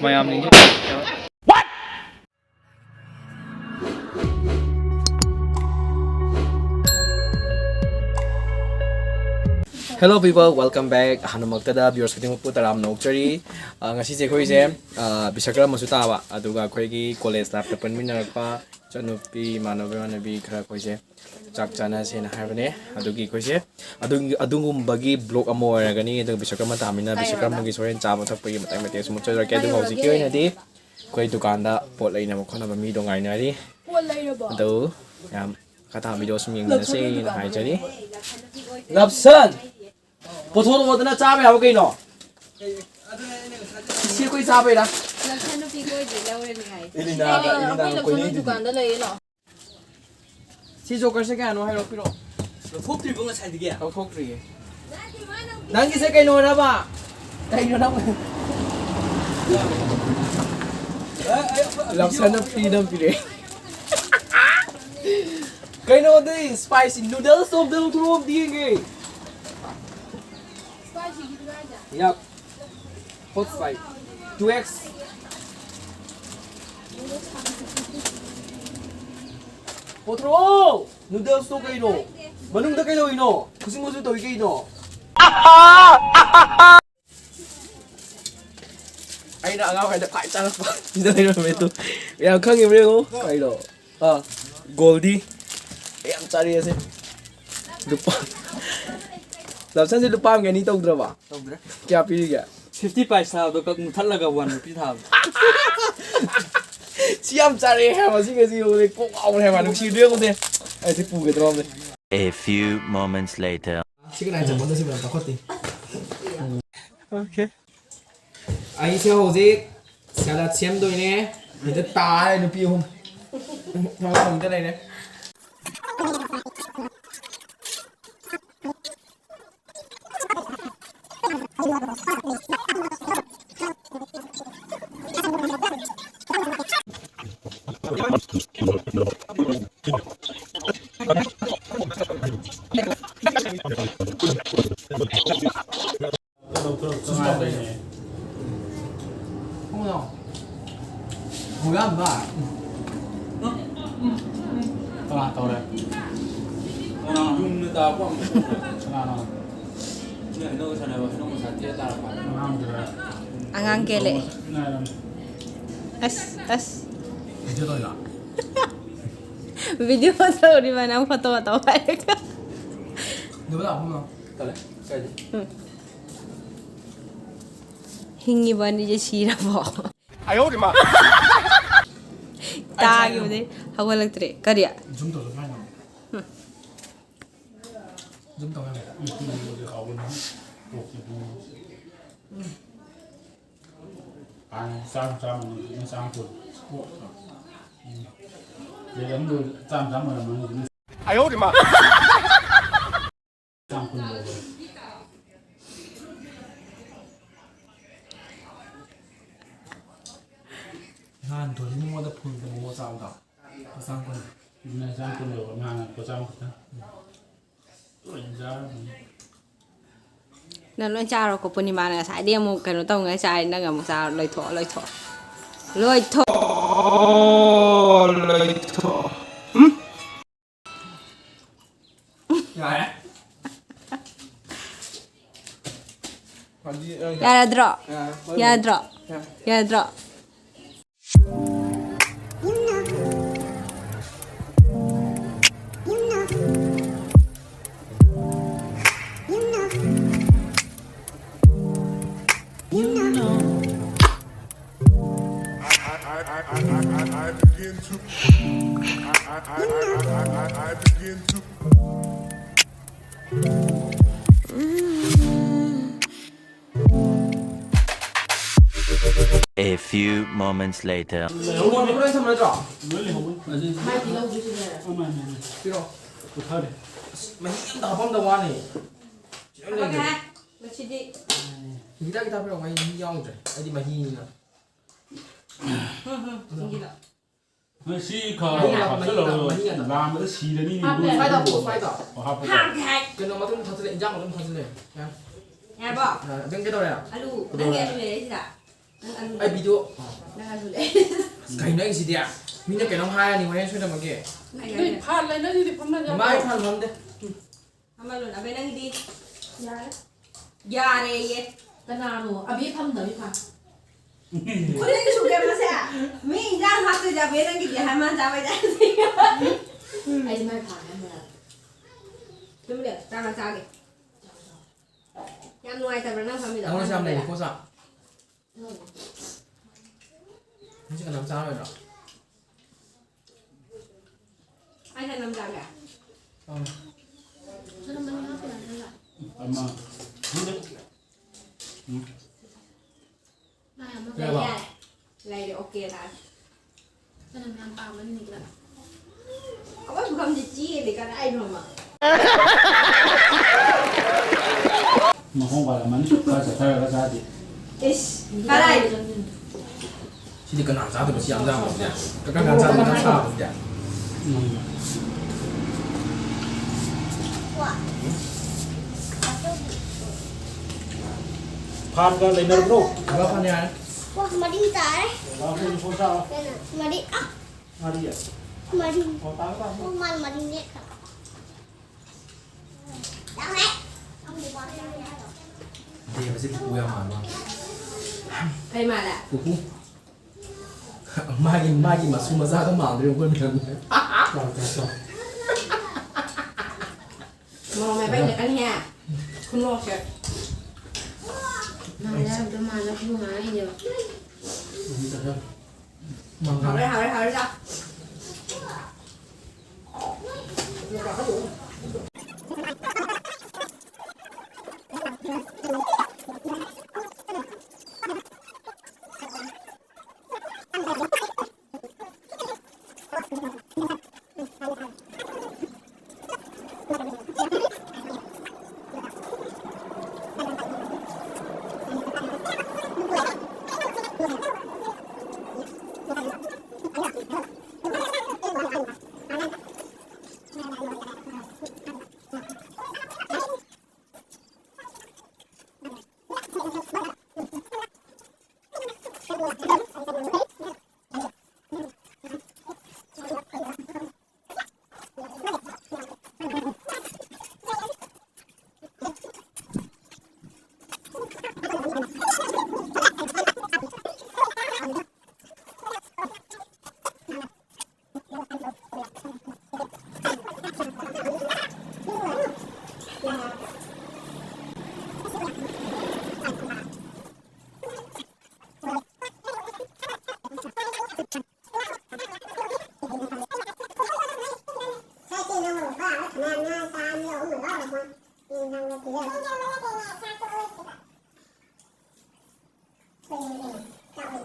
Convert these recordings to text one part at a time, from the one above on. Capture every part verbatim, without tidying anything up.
ꯃꯌꯥꯝꯅꯤ꯫ Hello people, welcome back. ꯑꯍꯥꯟꯕꯃꯛꯇꯗ viewers ꯈꯨꯗꯤꯡꯃꯛꯄꯨ ꯇꯔꯥꯝꯅ ꯑꯣꯛꯆꯔꯤ꯫ ꯑ, ꯉꯁꯤꯁꯦ ꯑꯩꯈꯣꯏꯁꯦ, ꯑ, ꯕꯤꯁꯀꯔꯃꯁꯨ ꯇꯥꯕ, ꯑꯗꯨꯒ ꯑꯩꯈꯣꯏꯒꯤ college lifeꯇ ꯄꯨꯟꯃꯤꯟꯅꯔꯛꯄ ꯏꯆꯟꯅꯨꯄꯤ, ꯏꯃꯥꯟꯅꯕ, ꯏꯃꯥꯟꯅꯕꯤ ꯈꯔ ꯑꯩꯈꯣꯏꯁꯦ ꯆꯥꯛ ꯆꯥꯅꯁꯦꯅ ꯍꯥꯏꯕꯅꯦ꯫ ꯑꯗꯨꯒꯤ ꯑꯩꯈꯣꯏꯁꯦ ꯑꯗꯨꯒꯤ, ꯑꯗꯨꯒꯨꯝꯕꯒꯤ vlog ꯑꯃ ꯑꯣꯏꯔꯒꯅꯤ꯫ ꯑꯗꯨꯒ ꯕꯤꯁꯀꯔꯃ ꯇꯥꯃꯤꯟꯅ ꯕꯤꯁꯀꯔꯃꯒꯤ ꯍꯣꯔꯦꯟ ꯆꯥꯕ ꯊꯛꯄꯒꯤ ꯃꯇꯥꯡ ꯃꯇꯦꯛꯁꯨ ꯃꯨꯠꯆꯔꯛꯀꯦ꯫ ꯑꯗꯨꯒ ꯍꯧꯖꯤꯛꯀꯤ ꯑꯣꯏꯅꯗꯤ ꯑꯩꯈꯣꯏ ꯗꯨꯀꯥꯟꯗ ꯄꯣꯠ ꯂꯩꯅꯕ ꯈꯣꯠꯅꯕ ꯃꯤꯗꯣ ꯉꯥꯏꯅꯔꯤ꯫ ꯄꯣꯠ ꯂꯩꯔꯕꯣ? ꯑꯗꯨ ꯌꯥꯝ ꯃꯈꯥ ꯇꯥꯕ ꯚꯤꯗꯤꯑꯣ ꯁꯨꯝ ꯌꯦꯡꯃꯤꯟꯅꯁꯦꯅ ꯍꯥꯏꯖꯔꯤ꯫ ꯂꯞꯁꯟ! ꯄꯨꯊꯣꯔꯛꯑꯣꯗꯅ ꯆꯥꯕ ꯌꯥꯕ ꯀꯩꯅꯣ? ꯁꯤ ꯑꯩꯈꯣꯏ ꯆꯥꯕꯩꯔꯥ? ꯂꯞꯁꯟ ꯅꯨꯄꯤ ꯀꯣꯏꯗ꯭ꯔꯤ ꯂꯧꯔꯅꯤ ꯍꯥꯏ꯫ ꯏꯂꯤꯅꯥꯒ, ꯏꯂꯤꯅꯥꯒ ꯑꯩꯈꯣꯏ ꯂꯞꯁꯟ ꯀꯣꯏꯅꯩꯗꯨꯗꯤ꯫ ꯗꯨꯀꯥꯟꯗ ꯂꯩꯌꯦ ꯂꯥꯛꯑꯣ꯫ ꯁꯤ ꯖꯣꯀꯔꯁꯦ ꯀꯌꯥꯅꯣ ꯍꯥꯏꯔꯣ, ꯄꯤꯔꯛꯑꯣ꯫ ꯂꯧꯊꯣꯛꯇ꯭ꯔꯤꯕꯣ ꯉꯁꯥꯏꯗꯒꯤ? ꯂꯧꯊꯣꯛꯇ꯭ꯔꯤꯌꯦ꯫ ꯅꯪꯒꯤꯁꯦ ꯀꯩꯅꯣꯔꯕ? ꯀꯩꯅꯣ ꯅꯪ? ꯂꯞꯁꯟꯅ freedom ꯄꯤꯔꯛꯑꯦ꯫ ꯀꯩꯅꯣꯗꯤ spicy noodles ꯑꯝꯇ ꯂꯧꯊꯣꯔꯛꯑꯣ ꯑꯝꯇ ꯌꯦꯡꯒꯦ꯫ Yep. Hot spice. Two X. ꯄꯨꯊꯣꯔꯛꯑꯣ! Noodlesꯇꯣ ꯀꯩꯅꯣ? ꯃꯅꯨꯡꯗ ꯀꯩꯗꯧꯔꯤꯅꯣ? ꯈꯨꯖꯤꯟ ꯃꯆꯨ ꯇꯧꯔꯤ ꯀꯩꯅꯣ? ꯑꯩꯅ ꯑꯉꯥꯡ ꯑꯣꯏꯔꯤꯉꯩꯗ ꯈ꯭ꯋꯥꯏ ꯆꯥꯔꯛꯄ ꯁꯤꯗ ꯂꯩꯔꯝꯃꯦ ꯑꯗꯨ꯫ ꯌꯥꯝ ꯈꯪꯉꯤꯕ꯭ꯔꯥ ꯌꯦꯡꯉꯣ꯫ ꯀꯩꯅꯣ? ꯑꯥ, ꯒꯣꯜꯗꯤ꯫ ꯑꯩ ꯌꯥꯝ ꯆꯥꯔꯛꯑꯦ ꯑꯁꯦ꯫ ꯂꯨꯄꯥ, ꯂꯞꯁꯟꯁꯦ ꯂꯨꯄꯥ ꯑꯃꯒꯤ ꯑꯅꯤ ꯇꯧꯗ꯭ꯔꯕ? ꯇꯧꯗ꯭ꯔꯦ꯫ ꯀꯌꯥ ꯄꯤꯔꯤꯒꯦ? Fifty paisa ꯗꯣ ꯀꯛ ꯃꯨꯊꯠꯂꯒ one rupee ꯊꯥꯕ꯫ ꯁꯤ ꯌꯥꯝ ꯆꯥꯔꯛꯑꯦ ꯍꯥꯏꯕ, ꯁꯤ ꯉꯁꯤ ꯎꯕꯗ ꯀꯣꯛ ꯉꯥꯎꯔꯦ ꯍꯥꯏꯕ, ꯅꯨꯡꯁꯤꯗ꯭ꯔꯦ ꯌꯦꯡꯉꯨꯁꯦ꯫ ꯑꯩ ꯁꯤ ꯄꯨꯒꯦ ꯇꯧꯔꯝꯕꯅꯦ꯫ A few moments later. ꯁꯤ ꯀꯅꯥ ꯆꯠꯄꯗ ꯁꯤ ꯃꯌꯥꯝ ꯆꯥꯎꯈꯠꯇꯦ꯫ Okay. ꯑꯩꯁꯦ ꯍꯧꯖꯤꯛ salad ꯁꯦꯝꯗꯣꯏꯅꯦ꯫ ꯁꯤꯗ ꯇꯥꯔꯦ ꯅꯨꯄꯤ ꯑꯍꯨꯝ꯫ ꯊꯕꯛ ꯇꯧꯗ ꯂꯩꯔꯦ꯫ ꯊꯣꯡ ꯌꯥꯝ ꯕꯥ꯫ ꯀꯅꯥ ꯇꯧꯔꯦ? ꯌꯨꯝꯗ ꯇꯥꯔꯛꯄ ꯑꯃꯨꯛ꯫ ꯀꯅꯥꯅꯣ? ꯁꯤ ꯍꯩꯅꯧ ꯁꯥꯟꯅꯕ, ꯍꯩꯅꯧ ꯃꯁꯥ ꯇꯦꯛꯑ ꯇꯥꯔꯛꯄ꯫ ꯑꯉꯥꯡꯗꯨꯔ? ꯑꯉꯥꯡ ꯀꯦꯜꯂꯛꯑꯦ꯫ ꯉꯥꯏꯔꯝ꯫ ꯑꯁ, ꯑꯁ꯫ ꯚꯤꯗꯤꯑꯣ ꯇꯧꯔꯤꯔꯣ? ꯚꯤꯗꯤꯑꯣ ꯇꯧꯔꯤꯕ ꯅꯪ ꯐꯣꯇꯣ ꯇꯧ ꯍꯥꯏꯔꯒ꯫ ꯅꯦꯕꯂꯥ, ꯐꯝꯃꯣ꯫ ꯇꯜꯂꯦ꯫ ꯀꯥꯏꯗ? ꯎꯝ꯫ ꯍꯤꯡꯉꯤꯕ ꯑꯅꯤꯁꯦ ꯁꯤꯔꯕꯣ? ꯑꯌꯣ ꯃꯥ꯫ ꯇꯥꯈꯤꯕꯗꯩ ꯍꯧꯒꯠꯂꯛꯇ꯭ꯔꯦ꯫ ꯀꯔꯤ? ꯖꯨꯝ ꯇꯧꯁꯨ ꯁꯨꯃꯥꯏꯅ ꯇꯧ꯫ ꯍꯨꯝ꯫ ꯖꯨꯝ ꯇꯧ ꯌꯥꯕ꯭ꯔꯥ? ꯎꯝ, ꯎꯝ, ꯎꯝ, ꯍꯥꯎꯕꯅꯦ꯫ ꯇꯣꯛꯁꯤ, ꯎꯝ꯫ ꯍꯥꯟꯅ ꯆꯥꯝ ꯆꯥꯝꯃꯅꯤ, ꯍꯧꯖꯤꯛꯅ ꯆꯥꯝ ꯀꯨꯟ꯫ ꯎꯝ꯫ ꯄ꯭ꯂꯦꯠ ꯑꯃꯗ ꯆꯥꯝ ꯆꯥꯝ ꯑꯣꯏꯔꯝꯃꯅꯤ ꯍꯧꯖꯤꯛꯅ꯫ ꯑꯌꯣ ꯃꯥ꯫ ꯆꯥꯝ ꯀꯨꯟ ꯂꯧꯕ꯫ ꯅꯍꯥꯟ ꯗꯣꯂꯤ ꯃꯉꯣꯟꯗ ꯐꯨꯜꯗ ꯃꯣꯃꯣ ꯆꯥꯕꯗꯣ꯫ ꯂꯨꯄꯥ ꯆꯥꯝ ꯀꯨꯟ꯫ ꯑꯗꯨꯅ ꯆꯥꯝ ꯀꯨꯟ ꯂꯧꯕ, ꯅꯍꯥꯟꯅ ꯂꯨꯄꯥ ꯆꯥꯝ ꯈꯛꯇ꯫ ꯂꯣꯏꯅ ꯆꯥꯔꯝꯃꯅꯤ꯫ ꯅꯪ ꯂꯣꯏ ꯆꯥꯔꯣꯀꯣ, ꯄꯨꯔꯅꯤꯃꯥꯅ ꯉꯁꯥꯏꯗꯩ ꯑꯃꯨꯛ ꯀꯩꯅꯣ ꯇꯧꯉꯩ ꯆꯥꯔꯤ, ꯅꯪ ꯑꯃꯨꯛ ꯆꯥꯔꯣ, ꯂꯣꯏꯊꯣꯛꯑꯣ, ꯂꯣꯏꯊꯣꯛꯑꯣ꯫ ꯂꯣꯏꯊꯣꯛꯑꯣ, ꯂꯣꯏꯊꯣꯛꯑꯣ꯫ ꯎꯝ? ꯌꯥꯔꯦ꯫ ꯃꯥꯗꯤ, ꯑ, ꯌꯥꯔꯗ꯭ꯔꯣ? ꯌꯥꯔꯦ꯫ ꯌꯥꯗ꯭ꯔꯣ? ꯌꯥꯔꯦ꯫ ꯌꯥꯗ꯭ꯔꯣ? I, I, I, I, I, I begin to, I, I, I, I, I, I, I begin to. A few moments later. ꯂꯩꯍꯧꯕꯅꯦ꯫ ꯂꯣꯏ ꯊꯝꯃꯗ꯭ꯔꯣ? ꯂꯣꯏ ꯂꯩꯍꯧꯕꯅꯦ꯫ ꯃꯥꯏꯗꯤ ꯂꯧꯗꯣꯏꯁꯤꯅꯦ꯫ ꯑꯃ, ꯑꯃ, ꯑꯃ꯫ ꯄꯤꯔꯣ꯫ ꯄꯨꯊꯔꯦ꯫ ꯑꯁ, ꯃꯍꯤ ꯑꯝꯇ ꯍꯥꯞꯄꯝꯗ ꯋꯥꯅꯤ꯫ ꯈꯤꯇꯪ ꯂꯩꯔꯦ꯫ ꯍꯥꯞꯄꯒꯦ꯫ ꯃꯁꯤꯗꯤ꯫ ꯈꯤꯇꯪ ꯈꯤꯇꯪ ꯄꯤꯔꯛꯑꯣ, ꯃꯍꯤ ꯌꯥꯎꯗ꯭ꯔꯦ꯫ ꯑꯩꯗꯤ ꯃꯍꯤꯅꯤꯅ꯫ ꯎꯝ, ꯎꯝ, ꯆꯤꯡꯁꯤꯜꯂꯣ꯫ ꯅꯣꯏ ꯁꯤ ꯈꯔ ꯃꯍꯤ ꯍꯥꯞꯄꯣ, ꯍꯥꯞꯆꯤꯜꯂꯣ꯫ ꯃꯍꯤ ꯍꯥꯞꯄꯣ꯫ ꯂꯥꯝꯕꯗ ꯁꯤꯔꯅꯤ, ꯍꯥꯞꯄꯦ꯫ ꯏꯕꯨꯡꯉꯣ꯫ ꯁ꯭ꯋꯥꯏꯗ ꯍꯥꯞꯄꯣ, ꯁ꯭ꯋꯥꯏꯗ꯫ ꯑꯣ, ꯍꯥꯞꯄꯣ꯫ ꯍꯥꯞꯀꯦ ꯍꯥꯏ꯫ ꯀꯩꯅꯣ ꯃꯇꯨꯝ ꯊꯥꯖꯤꯜꯂꯦ, ꯏꯟꯖꯥꯡ ꯃꯇꯨꯝ ꯊꯥꯖꯤꯜꯂꯦ꯫ ꯌꯥꯔꯦ꯫ ꯌꯥꯔꯕꯣ? ꯑ, ꯑꯗꯨꯝ ꯀꯩꯗꯧꯔꯦ? ꯑꯂꯨ꯫ ꯀꯩꯗꯧꯔꯦ? ꯅꯪꯒꯤ ꯑꯂꯨ ꯂꯩꯔꯦ ꯁꯤꯗ꯫ ꯅꯪ ꯑꯂꯨ ꯑꯩ ꯂꯩꯔꯦ꯫ ꯚꯤꯗꯤꯑꯣ꯫ ꯅꯪ ꯑꯂꯨ ꯂꯩꯔꯦ꯫ ꯑꯁ, ꯀꯩꯅꯣ ꯑꯩꯁꯤꯗꯤ? ꯃꯤꯅ ꯀꯩꯅꯣꯝ ꯍꯥꯏꯔꯅꯤ, ꯍꯣꯔꯦꯟ ꯁꯣꯏꯗꯅꯃꯛꯀꯤ꯫ ꯅꯪ ꯑꯂꯨ ꯅꯣꯏ ꯂꯩꯔꯦ꯫ ꯐꯥꯟ ꯂꯩꯅꯔꯤꯗꯤ ꯐꯝꯅꯗꯦ꯫ ꯃꯥꯏ ꯐꯥꯟ ꯐꯝꯗꯦ꯫ ꯎꯝ꯫ ꯑꯃ ꯂꯣꯟ-, ꯑꯕꯦ ꯅꯪꯒꯤꯗꯤ? ꯌꯥꯔꯦ꯫ ꯌꯥꯔꯦꯌꯦ꯫ ꯀꯅꯥꯅꯣ? ꯑꯕꯦ ꯐꯝꯗꯕꯤ ꯐꯥꯟ꯫ ꯈꯨꯗꯤꯡꯒꯤ ꯁꯨꯒꯦ ꯃꯁꯦ꯫ ꯃꯤ ꯏꯟꯖꯥꯡ ꯍꯥꯞꯇꯣꯏꯁꯦ ꯑꯕꯦ ꯅꯪꯒꯤꯗꯤ ꯍꯥꯏ ꯃꯥꯟ ꯆꯥꯕꯩ ꯇꯥꯏꯞꯇ꯫ ꯑꯩ ꯃꯥꯏ ꯐꯥꯅ ꯃꯔꯛ꯫ ꯑꯗꯨꯝ ꯂꯩꯌꯨ, ꯆꯥꯛ ꯉꯥꯛ ꯆꯥꯒꯦ꯫ ꯌꯥꯝ ꯅꯨꯡꯉꯥꯏꯇꯕ꯭ꯔꯥ ꯅꯪ ꯐꯝꯃꯤꯗꯣ? ꯅꯪꯉꯣꯟꯗꯁꯨ ꯌꯥꯝ ꯂꯩꯔꯤꯀꯣ, ꯆꯥꯛ꯫ ꯎꯝ꯫ ꯅꯪꯁꯨ ꯀꯅꯥꯝ ꯆꯥꯔꯣꯏꯗ꯭ꯔꯣ? ꯑꯩꯅ ꯅꯝꯖꯒꯦ꯫ ꯑꯥ꯫ ꯑꯃ꯫ ꯎꯝ꯫ ꯀꯩ ꯍꯥꯏꯕ? ꯌꯥꯔꯦ꯫ ꯂꯩꯔꯦ, ꯑꯣꯀꯦ ꯇꯥꯔꯦ꯫ ꯀꯅꯥ ꯃꯌꯥꯝ ꯄꯥꯝꯕ ꯅꯨꯃꯤꯠꯇ? ꯑꯩꯈꯣꯏ ꯄꯨꯈꯝꯁꯦ ꯆꯦꯜꯂꯦ, ꯀꯗꯥꯏꯅꯣꯃ꯫ ꯃꯈꯣꯡ ꯄꯥꯜꯂꯝꯃꯅꯤ꯫ ꯈꯔ ꯆꯠꯊꯔꯒ ꯆꯥꯗꯦ꯫ ꯏꯁ, ꯀꯗꯥꯏ? ꯁꯤꯗꯤ ꯀꯅꯥ ꯆꯥꯗꯕ? ꯁꯤ ꯌꯥꯝ ꯌꯥꯝꯕꯁꯦ꯫ ꯀꯀꯥ ꯀꯅꯥ ꯆꯥꯗꯕ? ꯌꯥꯝ ꯁꯥꯕꯁꯦ꯫ ꯎꯝ꯫ ꯐꯥꯟꯒ ꯂꯩꯅꯔꯕ꯭ꯔꯣ? ꯀꯀꯥ ꯐꯥꯟ ꯌꯥꯔꯦ꯫ ꯋꯥ, ꯃꯔꯤ ꯇꯥꯔꯦ꯫ ꯀꯀꯥ ꯐꯥꯟ ꯁꯣꯝ ꯆꯥꯔꯣ꯫ ꯀꯩꯅꯣ? ꯃꯔꯤ, ꯑ꯫ ꯃꯔꯤ꯫ ꯃꯔꯤ꯫ ꯑꯣ, ꯇꯥꯔꯦ, ꯇꯥꯔꯦ꯫ ꯑꯣ, ꯃꯥꯅ ꯃꯔꯤ ꯅꯦꯠꯈ꯭ꯔꯕ꯫ ꯗꯦꯕꯁꯤ ꯄꯨꯄꯨ ꯌꯥꯝ ꯃꯥꯟꯕ꯫ ꯀꯩ ꯃꯥꯜꯂꯦ? ꯄꯨꯄꯨ꯫ ꯃꯥꯒꯤ, ꯃꯥꯒꯤ ꯃꯁꯨ ꯃꯆꯥꯒ ꯃꯥꯟꯗ꯭ꯔꯦ ꯑꯩꯈꯣꯏ ꯃꯌꯥꯝ꯫ ꯆꯥꯎ, ꯆꯥꯎ, ꯆꯥꯎ꯫ ꯃꯣꯔꯣꯛ ꯃꯦꯠꯄ ꯍꯩꯅꯀꯅꯤꯍꯦ꯫ ꯈꯨꯅꯣꯛꯁꯦ꯫ ꯃꯥꯟꯅꯔꯝꯗꯧ ꯃꯥꯟꯅ ꯈꯨꯅꯣꯛ ꯉꯥꯡꯉꯛꯏꯅꯦꯕ꯫ ꯎꯝ, ꯆꯥꯎ, ꯆꯥꯎ꯫ ꯍꯥꯎꯔꯦ, ꯍꯥꯎꯔꯦ, ꯍꯥꯎꯔꯦ, ꯆꯥꯎ꯫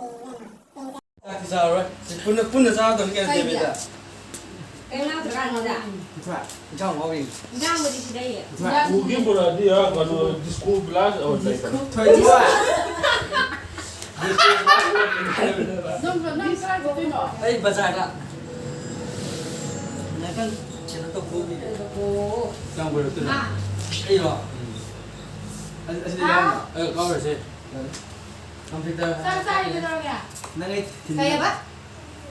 ꯆꯥꯛꯇꯤ ꯆꯥꯔꯔꯣꯏ꯫ ꯁꯤ ꯄꯨꯟꯅ, ꯄꯨꯟꯅ ꯆꯥꯒꯗꯕꯅꯤ ꯀꯩꯅꯣ, ꯀꯩꯒꯤ? ꯗꯦꯕꯤꯗ꯫ ꯀꯩꯝ ꯂꯥꯎꯗ꯭ꯔꯀꯥꯟꯁꯤꯗ꯫ ꯏꯟꯁꯥꯡ ꯍꯥꯎꯕ ꯌꯦꯡꯁꯤ꯫ ꯏꯟꯁꯥꯡꯕꯨꯗꯤ ꯁꯤꯗꯩ꯫ ꯄꯨꯒꯤ ꯄꯨꯔꯛꯑꯗꯤ, ꯑ, ꯀꯩꯅꯣ, ꯗꯤꯁꯀꯣ ꯒ꯭ꯂꯥꯁ ꯑꯣꯏꯅ ꯂꯩꯗꯅ꯫ ꯊꯣꯏꯗꯤ꯫ ꯅꯪ, ꯅꯪ ꯀꯥꯏ ꯆꯠꯇꯣꯏꯅꯣ? ꯑꯩ ꯕꯖꯥꯔꯗ꯫ ꯉꯥꯛꯇꯪ ꯀꯩꯅꯣ ꯇꯧꯊꯣꯛꯎꯈꯤꯒꯦ꯫ ꯑꯣ꯫ ꯀꯌꯥꯝ ꯀꯨꯏꯔꯛꯇꯣꯏꯅꯣ? ꯃꯥ꯫ ꯑꯩꯔꯣ? ꯎꯝ꯫ ꯑꯁꯤ, ꯑꯁꯤꯗꯤ ꯍꯥ? ꯌꯥꯎꯔꯝꯃꯣ꯫ ꯑꯦ, ꯀꯥꯎꯔꯁꯦ꯫ ꯀꯝꯄ꯭ꯌꯨꯇꯔ ꯆꯥꯛ ꯆꯥꯔꯤ ꯀꯩꯗꯧꯔꯒꯦ? ꯅꯪ ꯑꯩ ꯊꯤꯟꯕꯤꯌꯨ꯫ ꯀꯩꯑꯕ?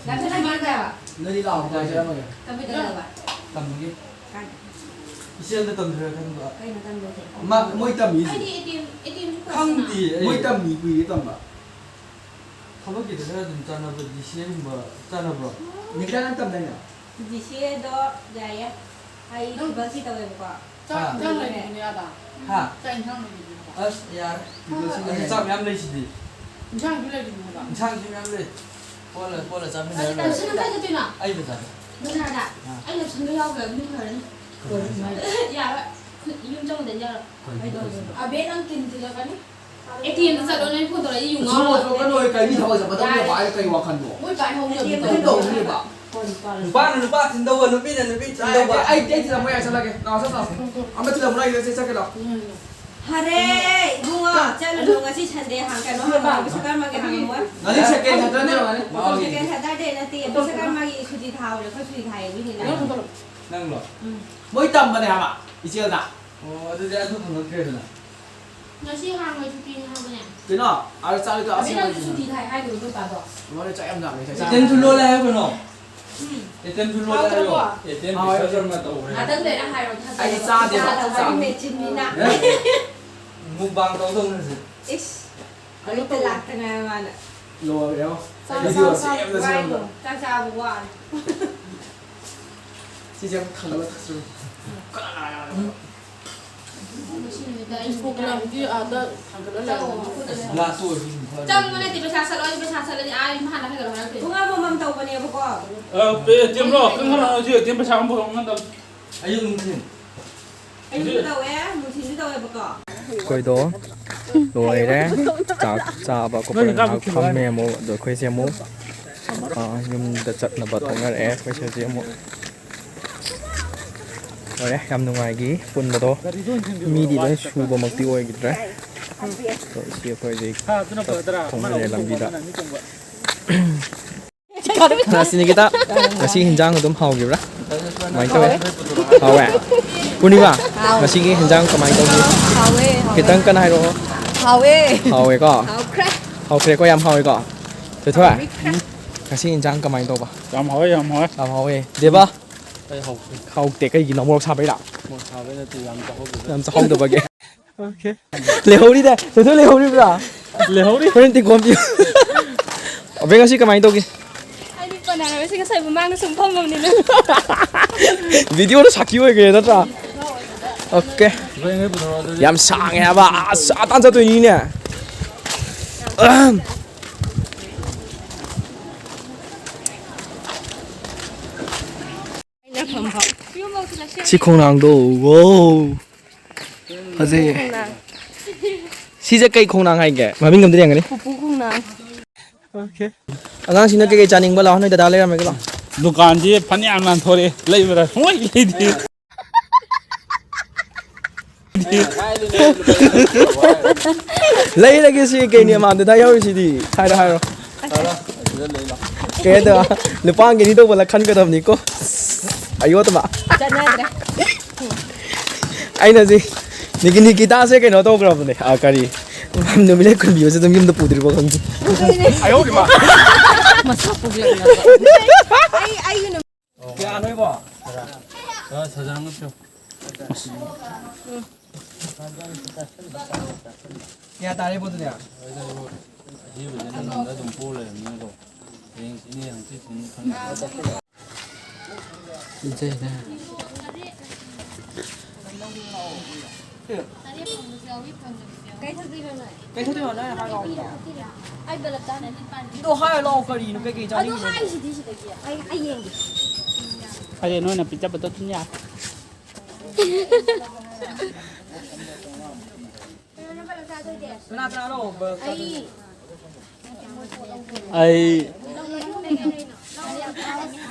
ꯗꯥ ꯁꯅꯥꯃꯍꯤꯗ ꯍꯥꯏꯕ? ꯅꯣꯏꯗꯤ ꯂꯥꯛꯑꯣ, ꯀꯥꯏ ꯆꯠꯂꯝꯃꯒꯦ? ꯀꯝꯄ꯭ꯌꯨꯇꯔ ꯂꯧꯕ꯫ ꯇꯝꯃꯒꯦ꯫ ꯀꯥꯏꯗ? ꯏꯆꯦꯜꯗ ꯇꯝꯁꯤꯔ ꯈꯟꯕ꯫ ꯀꯩꯅꯣ ꯇꯝꯗꯣꯏꯁꯦ? ꯃꯥ, ꯃꯣꯏ ꯇꯝꯃꯤꯁꯦ꯫ ꯑꯩꯗꯤ A T M, A T ꯑꯦꯝꯁꯨ ꯈꯪꯗꯦ ꯑꯩ꯫ ꯃꯣꯏ ꯇꯝꯃꯤ ꯀꯨꯏꯔꯦ ꯇꯝꯕ꯫ ꯊꯕꯛꯀꯤꯗ ꯈꯔ ꯑꯗꯨꯝ ꯆꯥꯟꯅꯕ, ꯗꯤ ꯁꯤ ꯑꯦꯒꯨꯝꯕ ꯆꯥꯟꯅꯕ꯭ꯔꯣ? ꯅꯤꯀꯤꯇꯥ ꯅꯪ ꯇꯝꯗꯥꯏꯅꯦ? ꯗꯤ ꯁꯤ ꯑꯦꯗꯣ ꯌꯥꯏꯌꯦ꯫ ꯑꯩ ꯅꯪ ꯇ꯭ꯔꯤꯄꯜ ꯁꯤ ꯇꯧꯋꯦꯕꯀꯣ꯫ ꯆꯥꯛ ꯍꯥ꯫ ꯏꯟꯁꯥꯡ ꯂꯩꯔꯤꯕꯅꯦ ꯑꯗ꯫ ꯍꯥ? ꯆꯥꯛ ꯏꯟꯁꯥꯡ ꯂꯩꯔꯤꯕꯅꯦ ꯍꯥꯏꯕ꯫ ꯑꯁ, ꯌꯥꯔꯦ꯫ ꯍꯣꯏ, ꯍꯣꯏ, ꯑꯁꯤ ꯍꯣꯏ꯫ ꯆꯥꯛ ꯃꯌꯥꯝ ꯂꯩꯁꯤꯗꯤ꯫ ꯏꯟꯁꯥꯡꯁꯨ ꯂꯩꯔꯤꯕꯅꯦ ꯍꯥꯏꯕ꯫ ꯏꯟꯁꯥꯡꯁꯨ ꯃꯌꯥꯝ ꯂꯩ꯫ ꯀꯣꯜꯂ, ꯀꯣꯜꯂ ꯆꯥꯃꯤꯟꯅꯔ ꯂꯣꯏꯔꯦ꯫ ꯅꯪ ꯀꯥꯏ ꯆꯠꯇꯣꯏꯅꯣ? ꯑꯩ ꯕꯖꯥꯔꯗ꯫ ꯕꯖꯥꯔꯗ? ꯑꯥ꯫ ꯑꯩ ꯂꯣꯁꯟꯗꯣ ꯌꯥꯎꯈ꯭ꯔꯦ, ꯑꯗꯨꯝ ꯐꯔꯅꯤ꯫ ꯀꯣꯜꯂ ꯆꯥꯃꯤꯟꯅꯔ꯫ ꯌꯥꯔꯣꯏ꯫ ꯌꯨꯝ ꯆꯪꯉꯨꯗꯅ ꯌꯥꯔꯣꯏ꯫ ꯀꯩꯗꯧꯗꯣꯏꯅꯣ? ꯑꯕꯦ, ꯅꯪ ꯀꯤꯟ ꯊꯤꯜꯂꯛꯀꯅꯤ꯫ ꯑꯦ ꯇꯤ ꯑꯦꯝꯗ ꯆꯠꯂꯣ, ꯅꯪ ꯐꯣꯟ ꯇꯧꯔꯛꯑꯗꯤ ꯌꯨ ꯉꯥꯎꯔꯣ꯫ ꯆꯠꯂꯣ, ꯆꯠꯂꯣ, ꯀꯩ ꯃꯤ ꯊꯕꯛ ꯆꯠꯄ ꯇꯧꯕ ꯌꯥꯔꯦ꯫ ꯄꯥꯏꯔ ꯀꯩ ꯋꯥꯈꯜꯅꯣ? ꯃꯣꯏ ꯄꯥꯏꯍꯧꯅꯕꯅꯤ꯫ ꯑꯗꯨꯝ ꯇꯧꯅꯤꯕ꯫ ꯅꯨꯄꯥꯅ ꯅꯨꯄꯥ ꯊꯤꯟꯗꯧꯕ, ꯅꯨꯄꯤꯅ ꯅꯨꯄꯤ ꯊꯤꯟꯗꯧꯕ꯫ ꯑꯩ, ꯑꯩ ꯊꯤꯜꯂꯝꯃꯣ ꯌꯥꯏ, ꯆꯠꯂꯒꯦ꯫ ꯂꯥꯛꯑꯣ, ꯆꯠ, ꯆꯠ꯫ ꯑꯃ ꯊꯤꯜꯂꯝꯃꯣ, ꯑꯩ ꯆꯠ, ꯆꯠꯀꯦ ꯂꯥꯛꯑꯣ꯫ ꯐꯔꯦ, ꯏꯕꯨꯡꯉꯣ, ꯆꯠꯂꯨꯅꯨ, ꯉꯁꯤ ꯁꯟꯗꯦ ꯍꯥꯡ-, ꯀꯩꯅꯣ ꯍꯥꯡꯉꯝꯃꯣꯏ, ꯕꯤꯁꯀꯔꯃꯥꯒꯤ ꯍꯥꯡꯉꯝꯃꯣꯏ꯫ ꯉꯁꯤ ꯁꯦꯀꯦꯟ ꯁꯦꯇꯔꯗꯦ ꯑꯣꯏꯔꯝꯒꯅꯤ꯫ ꯁꯦꯀꯦꯟ ꯁꯦꯇꯔꯗꯦ ꯅꯠꯇꯦ, ꯕꯤꯁꯀꯔꯃꯥꯒꯤ ꯁꯨꯇꯤ ꯊꯥꯍꯧꯔꯦ, ꯑꯩꯈꯣꯏ ꯁꯨꯇꯤ ꯊꯥꯏꯌꯦ, ꯑꯗꯨꯒꯤꯅꯦ꯫ ꯅꯪꯂꯣ? ꯎꯝ꯫ ꯃꯣꯏ ꯇꯝꯕꯅꯦ ꯍꯥꯏꯕ, ꯏꯆꯦꯜꯗ꯫ ꯑꯣ, ꯑꯗꯨꯗꯤ ꯑꯗꯨ ꯐꯪꯉꯛꯇ꯭ꯔꯦꯗꯅ꯫ ꯉꯁꯤ ꯍꯥꯡꯉꯣꯏ, ꯁꯨꯇꯤꯅꯤ ꯍꯥꯏꯕꯅꯦ꯫ ꯀꯩꯅꯣ? ꯑꯥꯗ ꯆꯥꯛ ꯆꯥ-, ꯑꯕꯦ, ꯅꯪꯁꯨ ꯁꯨꯇꯤ ꯊꯥꯏ ꯍꯥꯏꯗꯨꯕꯨ ꯅꯣꯏ ꯄꯥꯗꯣ? ꯃꯣꯏꯅ ꯆꯥꯛ ꯌꯥꯝ ꯂꯥꯝꯃꯦ, ꯆꯥꯛ ꯆꯥ-, ꯑꯦ ꯇꯤ ꯑꯦꯝꯁꯨ ꯂꯣꯜꯂꯦ ꯍꯥꯏꯌꯨ ꯀꯩꯅꯣ꯫ ꯎꯝ꯫ ꯑꯦ ꯇꯤ ꯑꯦꯝꯁꯨ ꯂꯣꯜꯂꯦ ꯍꯥꯏꯌꯣ꯫ ꯍꯥꯎꯇ꯭ꯔꯕꯣ? ꯑꯦ ꯇꯤ ꯑꯦꯝ ꯍꯥꯎꯋꯦ꯫ ꯕꯤꯁꯀꯔꯃ ꯇꯧꯈ꯭ꯔꯦ꯫ ꯉꯥꯛꯇꯪ ꯂꯩꯔ ꯍꯥꯏꯔꯣ, ꯊꯥꯖꯕ꯫ ꯑꯩꯗꯤ ꯆꯥꯗꯦꯕ, ꯆꯥꯗꯕ ꯆꯥꯛ ꯆꯥꯕ꯫ ꯃꯦꯆꯤꯟꯅꯤꯅ꯫ ꯑꯦ? ꯃꯨꯛꯕꯥꯡ ꯇꯧꯗꯧꯅꯤ ꯍꯧꯖꯤꯛ꯫ ꯏꯁ, ꯑꯗꯨ ꯍꯦꯛꯇ ꯇꯧ-, ꯂꯥꯛꯇ ꯉꯥꯏꯔ ꯃꯥꯅ꯫ ꯂꯣꯏꯔꯦꯉꯣ꯫ ꯆꯥꯛ ꯚꯤꯗꯤꯑꯣ ꯆꯥ-, ꯆꯥ-, ꯁꯦꯝꯅ ꯋꯥꯏꯉꯣ꯫ ꯁꯦꯝꯅ꯫ ꯆꯥꯛ ꯆꯥꯕ ꯋꯥꯔꯦ꯫ ꯁꯤꯁꯦ ꯑꯃꯨꯛ ꯊꯥꯡꯒꯠꯂ ꯊꯛꯁꯤꯔꯣ? ꯎꯝ꯫ ꯉꯁꯤ ꯅꯨꯃꯤꯠꯇ ꯑꯩ ꯗꯤꯁꯀꯣ ꯀ꯭ꯂꯕꯀꯤ ꯑꯥꯗ ꯊꯥꯡꯒꯠꯂ ꯂꯩꯔꯝꯃꯦ꯫ ꯒ꯭ꯂꯥꯁꯇꯣ ꯑꯣꯏꯔꯁꯨ ꯑꯗꯨꯝ ꯐꯔꯦ꯫ ꯆꯪꯕ ꯅꯠꯇꯦ, ꯄꯩꯁꯥ ꯁꯠꯂꯣ, ꯑꯩ ꯄꯩꯁꯥ ꯁꯠꯂꯗꯤ ꯑꯥ ꯌꯨꯝ ꯍꯥꯟꯅ ꯍꯥꯏꯒꯠꯂꯣ ꯍꯥꯏꯔꯛꯇꯣꯏꯅꯦ꯫ ꯄꯨꯡ ꯑꯃꯃꯝ ꯇꯧꯕꯅꯦꯕꯀꯣ꯫ ꯑ, ꯑꯦ ꯇꯤ ꯑꯦꯝ ꯂꯣ? ꯀꯩꯅꯣ ꯍꯥꯏꯔꯛꯑꯣ, ꯁꯤ ꯑꯦ ꯇꯤ ꯑꯦꯝ ꯄꯩꯁꯥ ꯑꯃ ꯄꯨꯔꯛꯑꯣ, ꯉꯟꯅ ꯇꯧ꯫ ꯑꯌꯨꯛ ꯅꯨꯡꯊꯤꯜ꯫ ꯑꯌꯨꯛꯁꯨ ꯇꯧꯋꯦ, ꯅꯨꯡꯊꯤꯜꯁꯨ ꯇꯧꯋꯦꯕꯀꯣ꯫ ꯑꯩꯈꯣꯏꯗꯣ ꯂꯣꯏꯔꯦ꯫ ꯆꯥꯛ ꯆꯥꯕ ꯈꯣꯠꯄ ꯉꯥꯏꯍꯥꯛ ꯐꯝꯃꯦ ꯑꯃꯨꯛ꯫ ꯑꯗꯣ ꯑꯩꯈꯣꯏꯁꯦ ꯑꯃꯨꯛ, ꯑ, ꯌꯨꯝꯗ ꯆꯠꯅꯕ ꯊꯣꯛꯅꯔꯛꯑꯦ꯫ ꯑꯩꯈꯣꯏꯁꯦ ꯍꯧꯖꯤꯛ ꯑꯃꯨꯛ ꯂꯣꯏꯔꯦ꯫ ꯌꯥꯝ ꯅꯨꯡꯉꯥꯏꯈꯤ ꯄꯨꯟꯕꯗꯣ꯫ ꯃꯤꯗꯤ ꯂꯣꯏ ꯁꯨꯕꯃꯛꯇꯤ ꯑꯣꯏꯈꯤꯗ꯭ꯔꯦ꯫ ꯑꯗꯣ ꯁꯤ ꯑꯩꯈꯣꯏ ꯍꯧꯖꯤꯛ ꯊꯣꯛꯅꯔꯦ ꯂꯝꯕꯤꯗ꯫ ꯉꯁꯤ ꯅꯤꯀꯤꯇꯥ, ꯉꯁꯤ ꯍꯤꯟꯖꯥꯡ ꯑꯗꯨꯝ ꯍꯥꯎꯈꯤꯕ꯭ꯔꯥ? ꯀꯃꯥꯏꯅ ꯇꯧꯋꯦ? ꯍꯥꯎꯋꯦ? ꯄꯨꯔꯅꯤꯃꯥ, ꯉꯁꯤꯒꯤ ꯍꯤꯟꯖꯥꯡ ꯀꯃꯥꯏꯅ ꯇꯧꯒꯦ? ꯍꯥꯎꯋꯦ, ꯍꯥꯎꯋꯦ꯫ ꯈꯤꯇꯪ ꯀꯟꯅ ꯍꯥꯏꯔꯛꯑꯣ꯫ ꯍꯥꯎꯋꯦ꯫ ꯍꯥꯎꯋꯦꯀꯣ? ꯍꯥꯎꯈ꯭ꯔꯦ꯫ ꯍꯥꯎꯈ꯭ꯔꯦꯀꯣ, ꯌꯥꯝ ꯍꯥꯎꯋꯦꯀꯣ? ꯊꯣꯏꯊꯣꯏ, ꯍꯥꯎꯈ꯭ꯔꯦ꯫ ꯉꯁꯤ ꯍꯤꯟꯖꯥꯡ ꯀꯃꯥꯏꯅ ꯇꯧꯕ? ꯌꯥꯝ ꯍꯥꯎꯋꯦ, ꯌꯥꯝ ꯍꯥꯎꯋꯦ꯫ ꯌꯥꯝ ꯍꯥꯎꯋꯦ꯫ ꯗꯦꯕ? ꯑꯩ ꯍꯥꯎꯇꯦ꯫ ꯍꯥꯎꯇꯦ ꯀꯩꯒꯤꯅꯣ? ꯃꯣꯔꯣꯛ ꯁꯥꯕꯩꯔꯥ? ꯃꯣꯔꯣꯛ ꯁꯥꯕꯩ ꯅꯠꯇꯦ, ꯌꯥꯝ ꯆꯥꯍꯧꯗꯕ꯫ ꯌꯥꯝ ꯆꯥꯍꯧꯗꯕꯒꯤ꯫ ꯑꯣꯀꯦ꯫ ꯂꯩꯍꯧꯔꯤꯗ, ꯊꯣꯏꯊꯣꯏ ꯂꯩꯍꯧꯔꯤꯕ꯭ꯔꯥ? ꯂꯩꯍꯧꯔꯤ꯫ ꯍꯣꯔꯦꯟ ꯇꯤꯡꯀꯣꯝ ꯄꯤꯌꯨ꯫ ꯑꯕꯦ, ꯉꯁꯤ ꯀꯃꯥꯏꯅ ꯇꯧꯒꯦ? ꯑꯩꯗꯤ ꯕꯅꯥꯔꯁꯤ ꯉꯁꯥꯏ ꯃꯃꯥꯡꯗ ꯁꯨꯝ ꯐꯝꯃꯕꯅꯤꯅ꯫ ꯚꯤꯗꯤꯑꯣꯗ ꯁꯥꯈꯤ ꯑꯣꯏꯈ꯭ꯔꯦ ꯅꯠꯇ꯭ꯔꯥ? ꯑꯣꯀꯦ꯫ ꯌꯥꯝ ꯁꯥꯡꯉꯦ ꯍꯥꯏꯕ꯫ ꯑꯁ, ꯑꯥ ꯇꯥꯟ ꯆꯠꯇꯣꯏꯅꯤꯅꯦ꯫ ꯑꯍꯝ꯫ ꯁꯤ ꯈꯣꯡꯅꯥꯡꯗꯣ, ꯋꯣ꯫ ꯐꯖꯩꯌꯦ꯫ ꯈꯣꯡꯅꯥꯡ꯫ ꯁꯤꯁꯦ ꯀꯩ ꯈꯣꯡꯅꯥꯡ ꯍꯥꯏꯒꯦ? ꯃꯃꯤꯡ ꯑꯝꯇ ꯌꯦꯡꯒꯅꯤ꯫ ꯄꯨꯄꯨ ꯈꯣꯡꯅꯥꯡ꯫ ꯑꯣꯀꯦ꯫ ꯑꯉꯥꯡꯁꯤꯡꯅ ꯀꯩꯀꯩ ꯆꯥꯅꯤꯡꯕ? ꯂꯥꯛꯑꯣ, ꯅꯣꯏ ꯗꯗꯥ ꯂꯩꯔꯝꯃꯒꯦ, ꯂꯥꯛꯑꯣ꯫ ꯗꯨꯀꯥꯟꯁꯤ ꯐꯅꯌꯥꯝ ꯂꯥꯟꯊꯣꯔꯛꯑꯦ, ꯂꯩꯕꯗ ꯁꯨꯡꯂꯩ ꯂꯩꯗꯦ꯫ ꯂꯩꯔꯒꯦ ꯁꯤ ꯀꯩꯅꯦ ꯃꯥꯟꯗ ꯌꯥꯎꯔꯤꯁꯤꯗꯤ? ꯍꯥꯏꯔꯣ, ꯍꯥꯏꯔꯣ꯫ ꯀꯩ ꯍꯥꯏꯗꯣꯏꯕ? ꯂꯨꯄꯥ ꯑꯃꯒꯤꯅꯤ ꯇꯧꯕ ꯂ ꯈꯟꯒꯗꯕꯅꯤꯀꯣ꯫ ꯑꯌꯣ ꯇꯕ꯫ ꯆꯠꯅꯗ꯭ꯔꯦ꯫ ꯑꯩꯅ ꯁꯤ ꯅꯤꯀꯤ-, ꯅꯤꯀꯤꯇꯥꯁꯦ ꯀꯩꯅꯣ ꯇꯧꯈ꯭ꯔꯕꯅꯦ꯫ ꯑꯥ, ꯀꯔꯤ? ꯅꯨꯃꯤꯠꯂꯩ ꯈꯨꯟꯕꯤꯕꯁꯦ ꯑꯗꯨꯝ ꯌꯨꯝꯗ ꯄꯨꯗ꯭ꯔꯤꯕꯣ ꯈꯪꯗꯦ꯫ ꯑꯗꯨꯅꯦ꯫ ꯑꯌꯣ ꯏꯃꯥ꯫ ꯃꯁꯥ ꯄꯨꯛꯂꯛꯅꯕ꯫ ꯑꯩ, ꯑꯩꯒꯤ ꯅꯨꯃꯤꯠ ꯀꯌꯥꯅꯣ ꯏꯕꯣ? ꯁꯖꯥꯡ ꯅꯠꯇ꯭ꯔꯣ? ꯀꯌꯥ ꯇꯥꯔꯦꯕꯣ ꯑꯗꯨꯗꯤ? ꯑꯗꯨꯝ ꯄꯣ ꯂꯩꯔꯝꯅꯤꯅꯀꯣ꯫ ꯍꯌꯦꯡ ꯁꯤꯅꯤ, ꯍꯪꯆꯤꯠ ꯁꯤꯅꯤ ꯈꯪꯗꯦ꯫ ꯀꯩ ꯊꯛꯇꯣꯏꯅꯣ ꯅꯣꯏ? ꯀꯩ ꯊꯛꯇꯣꯏꯅꯣ ꯅꯣꯏ ꯍꯥꯏꯔꯣ ꯑꯝꯇ꯫ ꯑꯩ ꯕꯂꯞ ꯆꯥꯅꯤ꯫ ꯑꯗꯣ ꯍꯥꯏꯔꯣ ꯂꯥꯛꯑꯣ, ꯀꯔꯤꯅꯣ? ꯀꯩꯀꯩ ꯑꯗꯨ ꯆꯥꯅꯤꯡꯉꯤꯅꯣ? ꯍꯥꯏꯁꯤꯗꯤ ꯁꯤꯗꯒꯤ꯫ ꯑꯩ, ꯑꯩ ꯌꯦꯡꯒꯦ꯫ ꯐꯔꯦ, ꯅꯣꯏꯅ ꯄꯤꯖꯕꯗꯣ ꯑꯗꯨꯝ ꯌꯥꯔꯦ꯫ ꯀꯩꯅꯣ ꯅꯪ ꯕꯂꯞ ꯆꯥ-, ꯑꯩ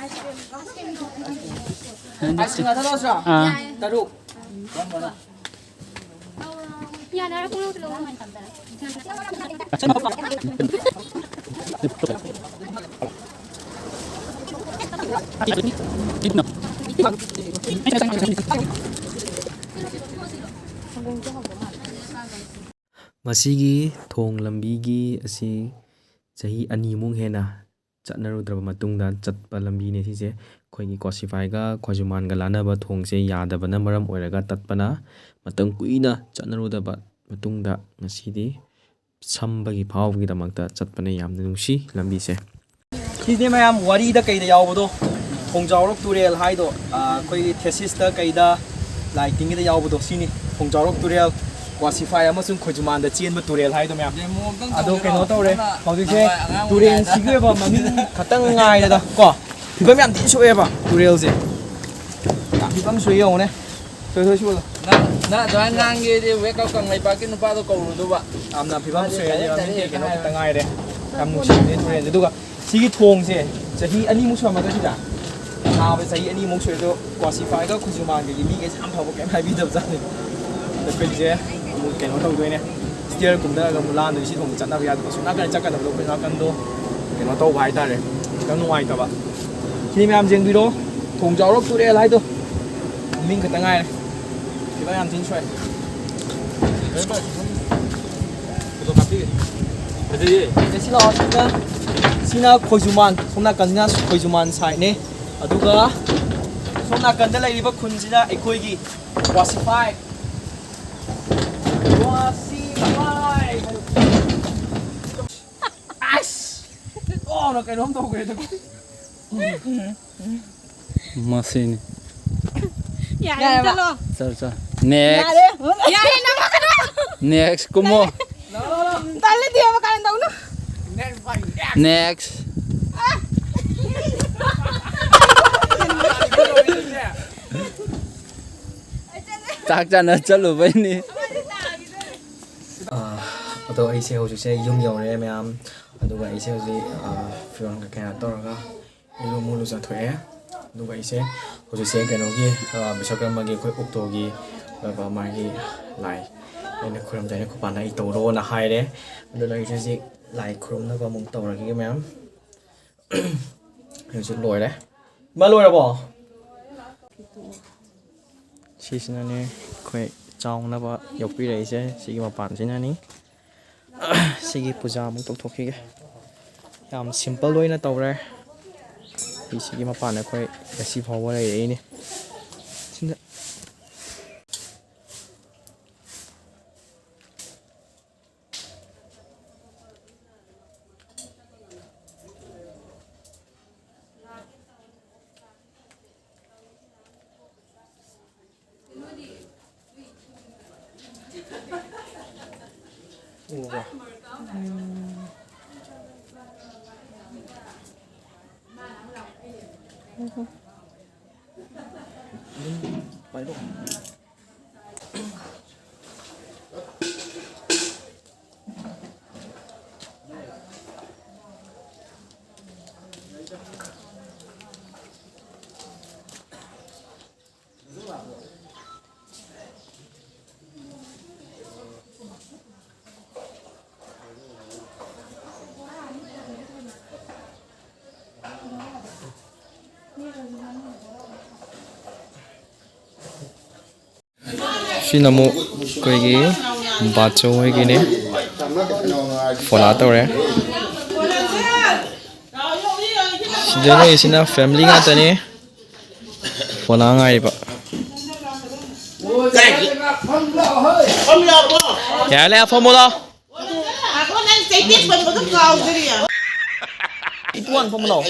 ꯑꯥꯏꯁ ꯀ꯭ꯔꯤꯝ ꯉꯥꯛꯇ ꯂꯧꯔꯁꯤꯔꯣ? ꯑꯥ꯫ ꯇꯔꯨꯛ꯫ ꯃꯁꯤꯒꯤ ꯊꯣꯡ ꯂꯝꯕꯤꯒꯤ ꯑꯁꯤ ꯆꯍꯤ ꯑꯅꯤꯃꯨꯛ ꯍꯦꯟꯅ ꯆꯠꯅꯔꯨꯗ꯭ꯔꯕ ꯃꯇꯨꯡꯗ ꯆꯠꯄ ꯂꯝꯕꯤꯅꯦ ꯁꯤꯁꯦ꯫ ꯑꯩꯈꯣꯏꯒꯤ ꯀꯣꯁꯤꯐꯥꯏꯒ ꯈꯣꯏꯖꯨꯃꯥꯟꯒ ꯂꯥꯟꯅꯕ ꯊꯣꯡꯁꯦ ꯌꯥꯗꯕꯅ ꯃꯔꯝ ꯑꯣꯏꯔꯒ ꯇꯠꯄꯅ ꯃꯇꯝ ꯀꯨꯏꯅ ꯆꯠꯅꯔꯨꯗꯕ ꯃꯇꯨꯡꯗ ꯉꯁꯤꯗꯤ ꯁꯝꯕꯒꯤ ꯐꯥꯎꯕꯒꯤꯗꯃꯛꯇ ꯆꯠꯄꯅ ꯌꯥꯝꯅ ꯅꯨꯡꯁꯤ ꯂꯝꯕꯤꯁꯦ꯫ ꯁꯤꯅꯦ ꯃꯌꯥꯝ ꯋꯥꯔꯤꯗ ꯀꯩꯗ ꯌꯥꯎꯕꯗꯣ, ꯈꯣꯡꯖꯥꯎꯔꯣꯛ ꯇꯨꯔꯦꯜ ꯍꯥꯏꯗꯣ, ꯑ, ꯑꯩꯈꯣꯏꯒꯤ ꯊꯦꯁꯤꯁꯇ ꯀꯩꯗ ꯂꯥꯏ ꯇꯤꯟꯒꯤꯗ ꯌꯥꯎꯕꯗꯣ ꯁꯤꯅꯤ꯫ ꯈꯣꯡꯖꯥꯎꯔꯣꯛ ꯇꯨꯔꯦꯜ ꯀ꯭ꯋꯥꯁꯤꯐꯥꯏ ꯑꯃꯁꯨꯡ ꯈꯣꯏꯖꯨꯃꯥꯟꯗ ꯆꯦꯟꯕ ꯇꯨꯔꯦꯜ ꯍꯥꯏꯗꯣ ꯃꯌꯥꯝ꯫ ꯑꯗꯣ ꯀꯩꯅꯣ ꯇꯧꯔꯦ, ꯍꯧꯖꯤꯛꯁꯦ ꯇꯨꯔꯦꯜꯁꯤꯒꯤ ꯑꯣꯏꯕ ꯃꯃꯤꯡ ꯈꯛꯇꯪ ꯉꯥꯏꯔꯦꯗ ꯀꯣ꯫ ꯐꯤꯕꯝ ꯌꯥꯝ ꯊꯤꯅ ꯁꯣꯛꯑꯦꯕ ꯇꯨꯔꯦꯜꯁꯦ, ꯌꯥꯝ ꯐꯤꯕꯝ ꯁꯣꯛꯑꯦ ꯌꯦꯡꯉꯨꯅꯦ꯫ ꯊꯣꯏ ꯊꯣꯏ ꯁꯨꯕꯗꯣ꯫ ꯅꯪ ꯅꯪ ꯑꯗꯨꯃꯥꯏꯅ ꯉꯥꯡꯒꯦꯗꯤ ꯋꯦꯠ ꯀꯞ ꯀꯪꯂꯩꯄꯥꯛꯀꯤ ꯅꯨꯄꯥꯗꯣ ꯀꯧꯔꯨꯗꯨꯕ꯫ ꯌꯥꯝꯅ ꯐꯤꯕꯝ ꯁꯣꯛꯑꯦ, ꯃꯤꯒꯤ ꯀꯩꯅꯣ ꯈꯛꯇ ꯉꯥꯏꯔꯦ꯫ ꯌꯥꯝ ꯅꯨꯡꯁꯤꯕꯅꯦ ꯇꯨꯔꯦꯜꯁꯦ꯫ ꯑꯗꯨꯒ ꯁꯤꯒꯤ ꯊꯣꯡꯁꯦ ꯆꯍꯤ ꯑꯅꯤꯃꯨꯛ ꯁꯨꯔꯝꯃꯗ꯭ꯔꯥ ꯁꯤꯗ? ꯁꯥꯕ ꯆꯍꯤ ꯑꯅꯤꯃꯨꯛ ꯁꯨꯔꯦ꯫ ꯑꯗꯣ ꯀ꯭ꯋꯥꯁꯤꯐꯥꯏꯒ ꯈꯨꯖꯨꯃꯥꯟꯒꯒꯤ ꯃꯤꯈꯩꯁꯦ ꯌꯥꯝ ꯐꯕ, ꯀꯩꯝ ꯍꯥꯏꯕꯤꯗꯕꯖꯥꯠꯅꯤ꯫ ꯑꯩꯈꯣꯏꯁꯦ ꯑꯃꯨꯛ ꯀꯩꯅꯣ ꯇꯧꯗꯣꯏꯅꯦ, ꯁ꯭ꯇꯤꯌꯔ ꯀꯨꯝꯊꯔꯒ ꯑꯃꯨꯛ ꯂꯥꯟꯗꯣꯏꯅꯤ꯫ ꯁꯤ ꯊꯣꯡꯁꯦ ꯆꯠꯅꯕ ꯌꯥꯗꯕ, ꯑꯁꯣꯝ ꯅꯥꯀꯟ ꯆꯠꯀꯗꯕꯗꯣ ꯑꯩꯈꯣꯏ ꯅꯥꯀꯟꯗꯣ ꯀꯩꯅꯣ ꯇꯧꯕ ꯍꯥꯏꯇꯥꯔꯦ, ꯈꯤꯇꯪ ꯅꯨꯡꯉꯥꯏꯇꯕ꯫ ꯁꯤꯅꯤ ꯃꯌꯥꯝ ꯌꯦꯡꯕꯤꯔꯣ, ꯊꯣꯡꯖꯥꯎꯔꯣꯛ ꯇꯨꯔꯦꯜ ꯍꯥꯏꯗꯣ꯫ ꯃꯃꯤꯡ ꯈꯛꯇ ꯉꯥꯏꯔꯦ꯫ ꯐꯤꯕꯝ ꯌꯥꯝ ꯊꯤꯅ ꯁꯣꯛꯑꯦ꯫ ꯐꯣꯇꯣ ꯀꯥꯞꯄꯤꯒꯦ꯫ ꯐꯖꯩꯌꯦ꯫ ꯑꯦ, ꯁꯤ ꯂꯥꯛꯑꯣ, ꯁꯤꯅ, ꯁꯤꯅ ꯈꯣꯏꯖꯨꯃꯥꯟ, ꯁꯣꯝ ꯅꯥꯀꯟꯁꯤꯅ ꯈꯣꯏꯖꯨꯃꯥꯟ ꯁꯥꯏꯠꯅꯦ꯫ ꯑꯗꯨꯒ ꯁꯣꯝ ꯅꯥꯀꯟꯗ ꯂꯩꯔꯤꯕ ꯈꯨꯟꯁꯤꯅ ꯑꯩꯈꯣꯏꯒꯤ ꯋꯥꯁꯤꯐꯥꯏ꯫ ꯋꯥꯁꯤꯐꯥꯏ꯫ ꯑꯁ! ꯑꯣꯅ ꯀꯩꯅꯣꯝ ꯇꯧꯈ꯭ꯔꯦꯗꯀꯣ꯫ ꯃꯁꯤꯅꯤ꯫ ꯌꯥꯔꯦ, ꯌꯥꯔꯦꯕ꯫ ꯆꯠꯂꯣ꯫ ꯆꯠꯂꯣ, ꯆꯠꯂꯣ꯫ Next꯫ ꯌꯥꯔꯦ꯫ ꯌꯥꯔꯦ, ꯅꯪ ꯀꯩꯅꯣ꯫ Next ꯀꯨꯝꯃꯣ꯫ ꯇꯜꯂꯦ, ꯗꯦꯕ ꯀꯥꯔꯟ ꯇꯧꯅꯨ꯫ Next꯫ ꯆꯥꯛ ꯆꯥꯅ ꯆꯠꯂꯨꯕꯩꯅꯤ꯫ ꯑꯥ, ꯑꯗꯣ ꯑꯩꯁꯦ ꯍꯧꯖꯤꯛꯁꯦ ꯌꯨꯝ ꯌꯧꯔꯦ ꯃꯌꯥꯝ꯫ ꯑꯗꯨꯒ ꯑꯩꯁꯦ ꯍꯧꯖꯤꯛ, ꯑꯥ, ꯐꯤꯔꯣꯟ ꯀꯩꯀꯥ ꯇꯧꯔꯒ ꯏꯔꯨ ꯃꯨ ꯂꯨꯖꯊꯣꯛꯑꯦ꯫ ꯑꯗꯨꯒ ꯑꯩꯁꯦ ꯍꯧꯖꯤꯛꯁꯦ ꯀꯩꯅꯣꯒꯤ, ꯑꯥ, ꯕꯤꯁ꯭ꯋꯀꯔꯃꯒꯤ ꯑꯩꯈꯣꯏ ꯑꯣꯛꯇꯣꯒꯤ ꯑꯣꯏꯕ ꯃꯥꯒꯤ ꯂꯥꯏ ꯑꯩꯅ ꯈꯨꯔꯨꯝꯖꯩ, ꯑꯩꯈꯣꯏ ꯄꯥꯅ ꯑꯩ ꯇꯧꯔꯣꯅ ꯍꯥꯏꯔꯦ꯫ ꯑꯗꯨꯅ ꯑꯩꯁꯦ ꯍꯧꯖꯤꯛ ꯂꯥꯏ ꯈꯨꯔꯨꯝꯅꯕ ꯑꯃꯨꯛ ꯇꯧꯔꯒꯦ ꯃꯌꯥꯝ꯫ ꯍꯧꯖꯤꯛ ꯂꯣꯏꯔꯦ꯫ ꯏꯃꯥ, ꯂꯣꯏꯔꯕꯣ? ꯁꯤꯁꯤꯅꯅꯦ ꯑꯩꯈꯣꯏ ꯆꯥꯎꯅꯕ ꯌꯣꯛꯄꯤꯔꯛꯏꯁꯦ, ꯁꯤꯒꯤ ꯃꯄꯥꯟꯁꯤꯅꯅꯤ꯫ ꯁꯤꯒꯤ ꯄꯨꯖꯥ ꯑꯃꯨꯛ ꯇꯧꯊꯣꯛꯈꯤꯒꯦ꯫ ꯌꯥꯝ ꯁꯤꯝꯄꯜ ꯑꯣꯏꯅ ꯇꯧꯔꯦ꯫ ꯁꯤꯒꯤ ꯃꯄꯥꯟꯗ ꯑꯩꯈꯣꯏ ꯉꯁꯤ ꯐꯥꯎꯕ ꯂꯩꯔꯛꯏꯅꯤ꯫ ꯁꯤꯗ ꯎꯕ꯭ꯔꯥ? ꯑꯗꯨꯝ ꯄꯥꯏꯔꯛꯑꯣ꯫ ꯁꯤꯅ ꯑꯃꯨꯛ ꯑꯩꯈꯣꯏꯒꯤ ꯕꯥꯆꯧ ꯍꯣꯏꯒꯤꯅꯦ꯫ ꯐꯣꯂꯥ ꯇꯧꯔꯦ꯫ ꯁꯤꯗ ꯂꯩꯔꯤꯁꯤꯅ ꯐꯦꯃꯤꯂꯤ ꯉꯥꯛꯇꯅꯦ꯫ ꯐꯣꯂꯥ ꯉꯥꯏꯔꯤꯕ꯫ ꯌꯥꯔꯦ, ꯐꯝꯃꯣ ꯂꯥꯎ꯫ ꯉꯥꯏꯈꯣ, ꯅꯪ ꯆꯩꯇꯦꯛ ꯄꯟꯕꯒ ꯀꯥꯎꯗ꯭ꯔꯤ꯫ ꯏꯄꯨ ꯍꯥꯟꯅ ꯐꯝꯃꯨ ꯂꯥꯎ꯫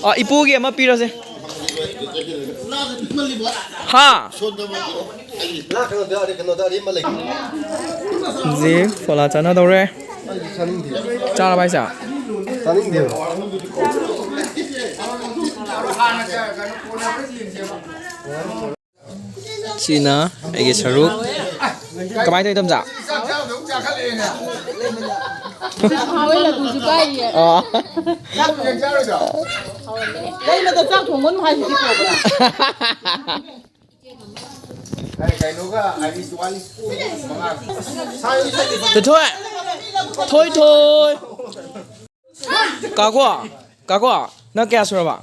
ꯑ, ꯏꯄꯨꯒꯤ ꯑꯃ ꯄꯤꯔꯁꯦ꯫ ꯍꯥ? ꯁꯤ ꯐꯣꯂꯥ ꯆꯥꯅꯗꯧꯔꯦ꯫ ꯆꯥꯔꯕ ꯍꯥꯏꯁꯦ? ꯁꯤꯅ ꯑꯩꯒꯤ ꯁꯔꯨꯛ꯫ ꯀꯃꯥꯏꯅ ꯇꯧꯔꯤ, ꯏꯟꯗꯣꯝꯆꯥ? ꯍꯥꯎꯋꯦ, ꯂꯗꯨꯁꯨ ꯀꯥꯏꯔꯤꯌꯦ꯫ ꯑꯣ꯫ ꯂꯩꯃꯗ ꯆꯥꯛ ꯊꯣꯡꯒꯅꯨ ꯍꯥꯏꯁꯤꯗꯤ ꯀꯣꯕ꯭ꯔꯥ? ꯊꯣꯏ ꯊꯣꯏ ꯊꯣꯏ ꯊꯣꯏ꯫ ꯀꯥꯀꯣ, ꯀꯥꯀꯣ, ꯅꯪ ꯀꯌꯥ ꯁꯨꯔꯕ?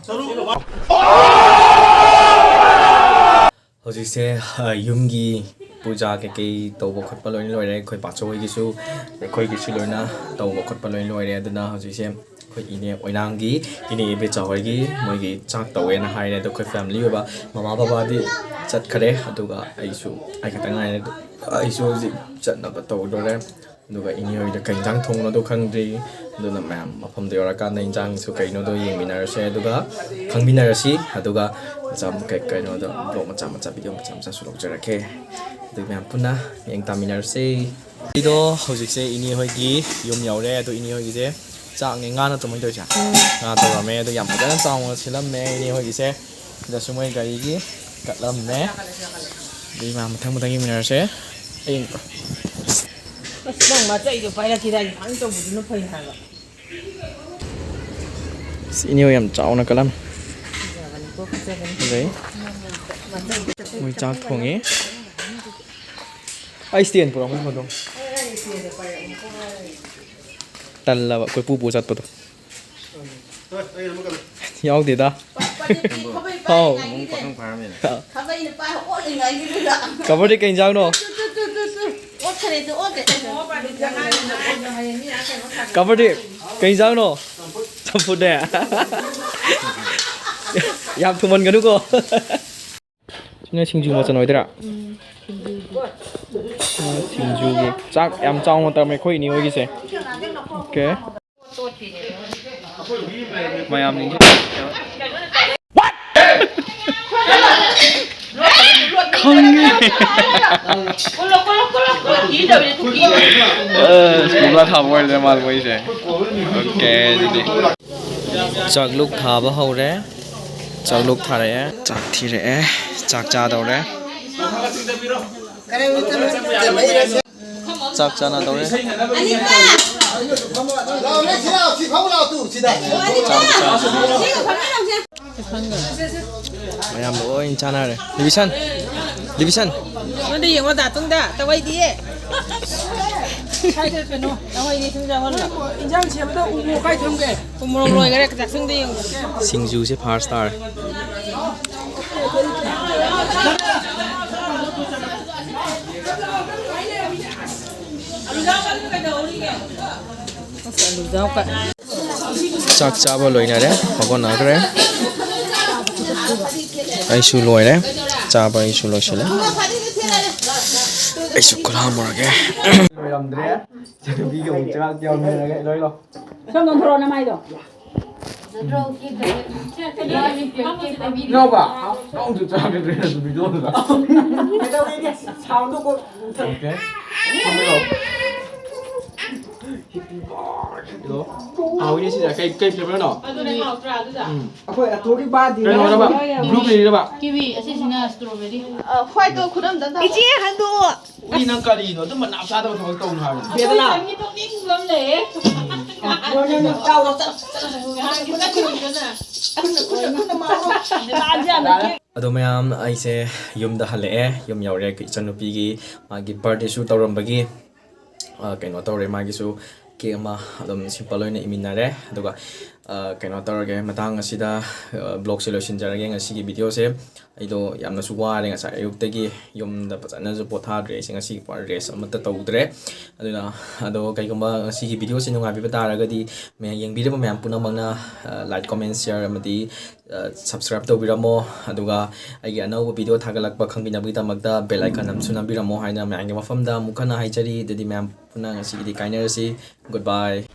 ꯍꯧꯖꯤꯛꯁꯦ, ꯑ, ꯌꯨꯝꯒꯤ ꯄꯨꯖꯥ ꯀꯩꯀꯩ ꯇꯧꯕ ꯈꯣꯠꯄ ꯂꯣꯏꯅ ꯂꯣꯏꯔꯦ꯫ ꯑꯩꯈꯣꯏ ꯄꯥꯆꯧ ꯍꯣꯏꯒꯤꯁꯨ, ꯑꯩꯈꯣꯏꯒꯤꯁꯨ ꯂꯣꯏꯅ ꯇꯧꯕ ꯈꯣꯠꯄ ꯂꯣꯏꯅ ꯂꯣꯏꯔꯦ꯫ ꯑꯗꯨꯅ ꯍꯧꯖꯤꯛꯁꯦ ꯑꯩꯈꯣꯏ ꯏꯅꯦ ꯑꯣꯏꯅꯥꯝꯒꯤ ꯏꯅꯦ ꯏꯕꯦꯆꯥ ꯍꯣꯏꯒꯤ ꯃꯣꯏꯒꯤ ꯆꯥꯛ ꯇꯧꯋꯦꯅ ꯍꯥꯏꯔꯦ꯫ ꯑꯗꯣ ꯑꯩꯈꯣꯏ ꯐꯦꯃꯤꯂꯤ ꯑꯣꯏꯕ ꯃꯃꯥ ꯕꯕꯥꯗꯤ ꯆꯠꯈꯔꯦ꯫ ꯑꯗꯨꯒ ꯑꯩꯁꯨ, ꯑꯩ ꯈꯛꯇ ꯉꯥꯏꯔꯦ꯫ ꯑꯗꯣ ꯑꯩꯁꯨ ꯍꯧꯖꯤꯛ ꯆꯠꯅꯕ ꯇꯧꯗꯣꯔꯦ꯫ ꯑꯗꯨꯒ ꯏꯅꯦ ꯍꯣꯏꯗ ꯀꯩ ꯏꯟꯖꯥꯡ ꯊꯣꯡꯕꯅꯣꯗꯣ ꯈꯪꯗ꯭ꯔꯤ꯫ ꯑꯗꯨꯅ ꯃꯌꯥꯝ ꯃꯐꯝꯗ ꯌꯧꯔꯀꯥꯟꯗ ꯏꯟꯖꯥꯡꯁꯨ ꯀꯩꯅꯣꯗꯣ ꯌꯦꯡꯃꯤꯟꯅꯔꯁꯦ꯫ ꯑꯗꯨꯒ ꯈꯪꯃꯤꯟꯅꯔꯁꯤ꯫ ꯑꯗꯨꯒ ꯃꯆꯥ ꯀꯩ-, ꯀꯩꯅꯣꯗꯣ vlog ꯃꯆꯥ ꯃꯆꯥ, video ꯃꯆꯥ ꯃꯆꯥꯁꯨ ꯂꯧꯖꯔꯛꯀꯦ꯫ ꯑꯗꯨ ꯃꯌꯥꯝ ꯄꯨꯟꯅ ꯌꯦꯡ ꯇꯥꯃꯤꯟꯅꯔꯁꯦ꯫ ꯑꯩꯗꯣ ꯍꯧꯖꯤꯛꯁꯦ ꯏꯅꯦ ꯍꯣꯏꯒꯤ ꯌꯨꯝ ꯌꯧꯔꯦ꯫ ꯑꯗꯣ ꯏꯅꯦ ꯍꯣꯏꯒꯤꯁꯦ ꯆꯥꯛꯅꯦ, ꯉꯥ ꯅꯠꯇ꯭ꯔꯣ ꯃꯣꯏ ꯇꯧꯔꯤꯁꯦ? ꯉꯥ ꯇꯧꯔꯝꯃꯦ꯫ ꯑꯗꯣ ꯌꯥꯝ ꯐꯖꯅ ꯆꯥꯎꯅ ꯁꯤꯜꯂꯝꯃꯦ ꯏꯅꯦ ꯍꯣꯏꯒꯤꯁꯦ꯫ ꯁꯤꯗꯁꯨ ꯃꯣꯏ ꯒꯥꯔꯤꯒꯤ ꯀꯠꯂꯝꯃꯦ꯫ ꯑꯗꯨꯏ ꯃꯌꯥꯝ ꯃꯊꯪ ꯃꯊꯪ ꯌꯦꯡꯃꯤꯟꯅꯔꯁꯦ꯫ ꯑꯩ ꯑꯁ, ꯅꯪ ꯃꯆꯩꯗꯣ ꯄꯥꯏꯔꯛꯈꯤꯗꯥꯏ? ꯁꯨꯃꯥꯏꯅ ꯇꯧꯕꯗꯨꯅ ꯐꯩ ꯍꯥꯏꯕ꯫ ꯑꯁ, ꯏꯅꯦ ꯍꯣꯏ ꯌꯥꯝ ꯆꯥꯎꯅ ꯀꯠꯂꯝꯃꯦ꯫ ꯐꯖꯕꯅꯤꯀꯣ, ꯐꯖꯕꯅꯤ꯫ ꯐꯖꯩ꯫ ꯃꯣꯏ ꯆꯥꯛ ꯊꯣꯡꯉꯤ꯫ ꯑꯩ stand ꯄꯨꯔꯛꯑꯣ, ꯃꯣꯏ ꯐꯣꯇꯣ꯫ ꯇꯜꯂꯕ ꯀꯣꯏꯄꯨ ꯄꯨ ꯆꯠꯄꯗꯣ꯫ ꯌꯥꯎꯗꯦꯗ꯫ ꯍꯥꯎ꯫ ꯈꯕꯔꯗꯤ ꯀꯩ ꯏꯟꯖꯥꯡꯅꯣ? ꯀꯕꯔꯗꯤ ꯀꯩ ꯏꯟꯖꯥꯡꯅꯣ? ꯆꯝꯐꯨꯠꯅꯦ꯫ ꯌꯥꯝ ꯊꯨꯝꯍꯟꯒꯅꯨꯀꯣ꯫ ꯁꯤꯅ ꯁꯤꯡꯖꯨ ꯃꯆꯜ ꯑꯣꯏꯗꯣꯏꯔꯥ? ꯁꯤꯡꯖꯨꯒꯤ ꯆꯥꯛ ꯌꯥꯝ ꯆꯥꯎꯅ ꯇꯧꯔꯝꯃꯦ ꯑꯩꯈꯣꯏ ꯏꯅꯦ ꯍꯣꯏꯒꯤꯁꯦ꯫ Okay꯫ ꯃꯌꯥꯝꯁꯤꯡꯁꯤ ꯈꯪꯉꯦ꯫ ꯑ, ꯁ꯭ꯀꯨꯜꯗ ꯊꯥꯕ ꯑꯣꯏꯔꯗꯤ ꯃꯥꯜꯂꯦ ꯃꯣꯏꯁꯦ꯫ Okay, ꯑꯗꯨꯗꯤ꯫ ꯆꯥꯛꯂꯨꯛ ꯊꯥꯕ ꯍꯧꯔꯦ꯫ ꯆꯥꯛꯂꯨꯛ ꯊꯥꯔꯛꯑꯦ꯫ ꯆꯥꯛ ꯊꯤꯔꯛꯑꯦ꯫ ꯆꯥꯛ ꯆꯥꯗꯧꯔꯦ꯫ ꯆꯥꯛ ꯆꯥꯅꯗꯧꯔꯦ꯫ ꯆꯥꯕ ꯆꯥꯁꯤꯜꯂꯤ꯫ ꯃꯌꯥꯝ ꯂꯣꯏ ꯆꯥꯅꯔꯦ꯫ ꯗꯤꯕꯤꯁꯟ! ꯗꯤꯕꯤꯁꯟ! ꯅꯉꯣꯟꯗ ꯌꯦꯡꯉꯣ, ꯗꯥ ꯇꯨꯡꯗ꯫ ꯇꯧꯍꯩꯗꯤꯌꯦ꯫ ꯁ꯭ꯋꯥꯏꯗ ꯀꯩꯅꯣ, ꯇꯧꯍꯩꯗꯤ ꯁꯨꯝ ꯆꯥꯍꯜꯂꯣ꯫ ꯏꯟꯖꯥꯡ ꯁꯦꯝꯕꯗ ꯎ ꯃꯣꯔꯣꯛ ꯀꯥꯏ ꯊꯝꯒꯦ? ꯎ ꯃꯣꯔꯣꯛ ꯂꯣꯏꯈꯔꯦ, ꯆꯥꯛꯁꯪꯗ ꯌꯦꯡꯉꯣ꯫ ꯁꯤꯡꯖꯨꯁꯦ ꯐꯥꯔꯁ ꯇꯥꯔꯦ꯫ ꯑꯁ, ꯑꯂꯨ ꯌꯥꯎ ꯀ- ꯆꯥꯛ ꯆꯥꯕ ꯂꯣꯏꯅꯔꯦ, ꯍꯧꯒꯠꯅꯈ꯭ꯔꯦ꯫ ꯑꯩꯁꯨ ꯂꯣꯏꯔꯦ, ꯆꯥꯕ ꯑꯩꯁꯨ ꯂꯣꯏꯁꯤꯜꯂꯦ꯫ ꯑꯩꯁꯨ ꯈꯨꯂꯥꯝꯃꯨꯔꯒꯦ꯫ ꯂꯣꯏꯔꯝꯗ꯭ꯔꯦ꯫ ꯏꯆꯟꯅꯨꯄꯤꯒ ꯑꯃꯨꯛ ꯆꯥꯛ ꯌꯥꯎꯃꯤꯟꯅꯔꯒꯦ꯫ ꯂꯣꯏ ꯂꯥꯎ꯫ ꯁꯣꯝ ꯅꯣꯟꯊꯣꯔꯛꯑꯣ ꯅꯃꯥꯏꯗꯣ꯫ ꯏꯅꯥꯎꯕ, ꯑꯃꯨꯛꯁꯨ ꯆꯥꯈꯤꯗ꯭ꯔꯦ ꯑꯗꯨ ꯚꯤꯗꯤꯑꯣꯗꯨꯗ꯫ ꯀꯩꯗꯧꯔꯤꯒꯦ? ꯁꯥꯎꯟꯗꯣ ꯀꯣ-, ꯑꯣꯀꯦ꯫ ꯊꯝꯃꯦꯔꯣ? ꯍꯥꯎꯏꯅꯦ ꯁꯤꯁꯦ꯫ ꯀꯩ, ꯀꯩ ꯐ꯭ꯂꯦꯚꯔꯅꯣ? ꯑꯗꯨꯅꯦ ꯍꯥꯎꯇ꯭ꯔꯥ ꯑꯗꯨꯗ? ꯎꯝ꯫ ꯑꯩꯈꯣꯏ ꯑꯇꯣꯒꯤ ꯕꯥꯔꯗꯦ꯫ ꯀꯩꯅꯣꯔꯕ? ꯕ꯭ꯂꯨꯕꯦꯔꯤꯔꯕ? Kiwi, ꯑꯁꯤꯁꯤꯅ strawberry. ꯑ, ꯈ꯭ꯋꯥꯏꯗꯣ ꯈꯨꯗꯝꯗ ꯊꯝꯃꯣ꯫ ꯏꯆꯦ ꯍꯟꯗꯣꯛꯑꯣ꯫ ꯎꯏ, ꯅꯪ ꯀꯔꯤꯅꯣ? ꯑꯗꯨꯝꯕ ꯅꯥꯞ ꯆꯥꯗꯕ ꯊꯕꯛ ꯇꯧꯅꯨ ꯍꯥꯏꯕꯅꯤ꯫ ꯕꯦꯗꯅꯥ꯫ ꯑꯩꯈꯣꯏ ꯆꯟꯒꯤ ꯅꯣꯛꯅꯤꯡꯕ ꯑꯃ ꯂꯩꯌꯦ꯫ ꯅꯣꯏ, ꯅꯣꯏ, ꯅꯣꯏ, ꯆꯥꯎꯔꯣ, ꯆꯠꯂꯣ, ꯆꯠꯂꯣ, ꯆꯠꯂꯣ꯫ ꯅꯍꯥꯟꯒꯤ ꯆꯠꯈꯤꯕꯗꯨꯅ꯫ ꯈꯨꯠꯅ, ꯈꯨꯠꯅ, ꯈꯨꯠꯅ ꯃꯥꯔꯣ꯫ ꯑꯗꯣ ꯃꯌꯥꯝ, ꯑꯩꯁꯦ ꯌꯨꯝꯗ ꯍꯜꯂꯛꯑꯦ꯫ ꯌꯨꯝ ꯌꯧꯔꯦ꯫ ꯏꯆꯟꯅꯨꯄꯤꯒꯤ ꯃꯥꯒꯤ ꯕꯥꯔꯗꯦꯁꯨ ꯇꯧꯔꯝꯕꯒꯤ, ꯑ, ꯀꯩꯅꯣ ꯇꯧꯔꯦ, ꯃꯥꯒꯤꯁꯨ ꯀꯦꯛ ꯑꯃ ꯑꯗꯨꯝ ꯁꯤꯝꯄꯜ ꯑꯣꯏꯅ ꯏꯃꯤꯟꯅꯔꯦ꯫ ꯑꯗꯨꯒ, ꯑ, ꯀꯩꯅꯣ ꯇꯧꯔꯒꯦ, ꯃꯇꯥꯡ ꯑꯁꯤꯗ, ꯑ, ꯕ꯭ꯂꯣꯒꯁꯦ ꯂꯣꯏꯁꯤꯟꯖꯔꯒꯦ꯫ ꯉꯁꯤꯒꯤ ꯚꯤꯗꯤꯑꯣꯁꯦ ꯑꯩꯗꯣ ꯌꯥꯝꯅꯁꯨ ꯋꯥꯔꯦ꯫ ꯉꯁꯥꯏ ꯑꯌꯨꯛꯇꯒꯤ ꯌꯨꯝꯗ ꯐꯖꯅꯁꯨ ꯄꯣꯊꯥꯗ꯭ꯔꯦ ꯑꯩꯁꯦ꯫ ꯉꯁꯤ ꯄꯨꯔꯥ ꯔꯦꯁ ꯑꯃꯠꯇ ꯇꯧꯗ꯭ꯔꯦ꯫ ꯑꯗꯨꯅ, ꯑꯗꯣ ꯀꯩꯒꯨꯝꯕ ꯉꯁꯤꯒꯤ ꯚꯤꯗꯤꯑꯣꯁꯦ ꯅꯨꯡꯉꯥꯏꯕꯤꯕ ꯇꯥꯔꯒꯗꯤ, ꯃꯌꯥꯝ, ꯌꯦꯡꯕꯤꯔꯤꯕ ꯃꯌꯥꯝ ꯄꯨꯝꯅꯃꯛꯅ, ꯑ, ꯂꯥꯏꯛ, ꯀꯣꯃꯦꯟ, ꯁꯤꯌꯔ ꯑꯃꯗꯤ, ꯑ, ꯁꯕꯁꯀ꯭ꯔꯥꯏꯕ ꯇꯧꯕꯤꯔꯝꯃꯣ꯫ ꯑꯗꯨꯒ ꯑꯩꯒꯤ ꯑꯅꯧꯕ ꯚꯤꯗꯤꯑꯣ ꯊꯥꯒꯠꯂꯛꯄ ꯈꯪꯕꯤꯅꯕꯒꯤꯗꯃꯛꯇ ꯕꯦꯜ ꯑꯥꯏꯀꯟ ꯑꯃꯁꯨ ꯅꯝꯕꯤꯔꯝꯃꯣ ꯍꯥꯏꯅ ꯃꯌꯥꯝꯒꯤ ꯃꯐꯝꯗ ꯑꯃꯨꯛ ꯍꯟꯅ ꯍꯥꯏꯖꯔꯤ꯫ ꯑꯗꯨꯗꯤ ꯃꯌꯥꯝ ꯄꯨꯟꯅ ꯉꯁꯤꯒꯤꯗꯤ ꯀꯥꯏꯅꯔꯁꯤ꯫ Goodbye꯫